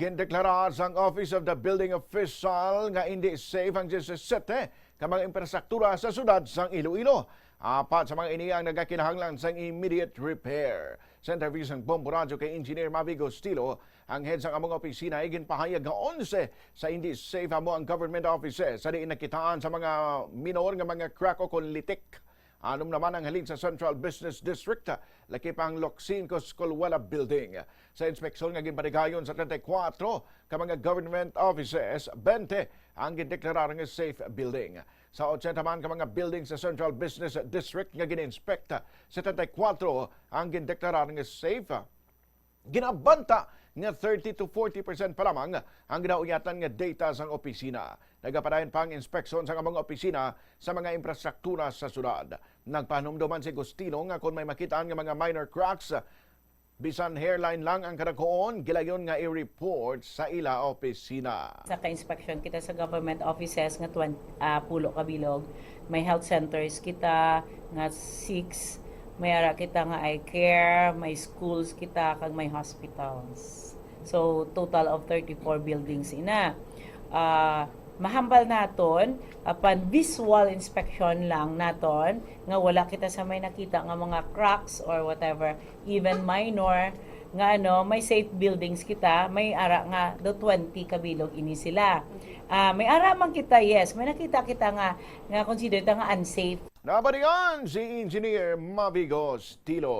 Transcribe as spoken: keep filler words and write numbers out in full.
Gindeklara sang Office of the Building Official nga indi safe ang diyesisete ka mga infrastruktura sa siyudad sang Iloilo. Apat sa mga ini ang nagakinahanglan sang immediate repair. Sa interview sang Bombo Radyo kay Engineer Mavi Gostilo, ang head sang among opisina, iginpahayag nga onse sa indi safe amo ang government offices sa diin nakitaan sa mga minor nga mga crack o kon litik. Anom naman ang halin sa Central Business District, lakip ang Locsin Coscolwala Building. Sa inspeksyon nga ginpatigayon sa treinta y cuatro ka mga government offices, twenty ang gindeklarar nga safe building. Sa ochenta man ka mga building sa Central Business District nga gin-inspect, setenta y cuatro ang gindeklarar nga safe. Ginabanta nga thirty to forty percent pa lamang ang ginauyatan nga data sang opisina. Nagapadayon pa ang inspeksyon sang among opisina sa mga infrastruktura sa syudad. Nagpahanumdom man si Gustino nga kon may makitaan nga mga minor cracks, bisan hairline lang ang kadagkoon, gilayon nga i-report sa ila opisina. Sa ka-inspeksyon kita sa government offices nga twenty, ah, pulo ka bilog, may health centers kita nga six, may ara kita nga eye care, may schools kita, kag may hospitals. So, total of thirty-four buildings ina. Ah, mahambal naton, apan visual inspection lang naton, nga wala kita sa may nakita nga mga cracks or whatever, even minor, nga ano, may safe buildings kita, may ara nga do twenty ka bilog ini sila. Ah, may ara man kita, yes, may nakita kita nga, nga consider ta nga unsafe. Nabalian si Engineer Mavi Gostilo.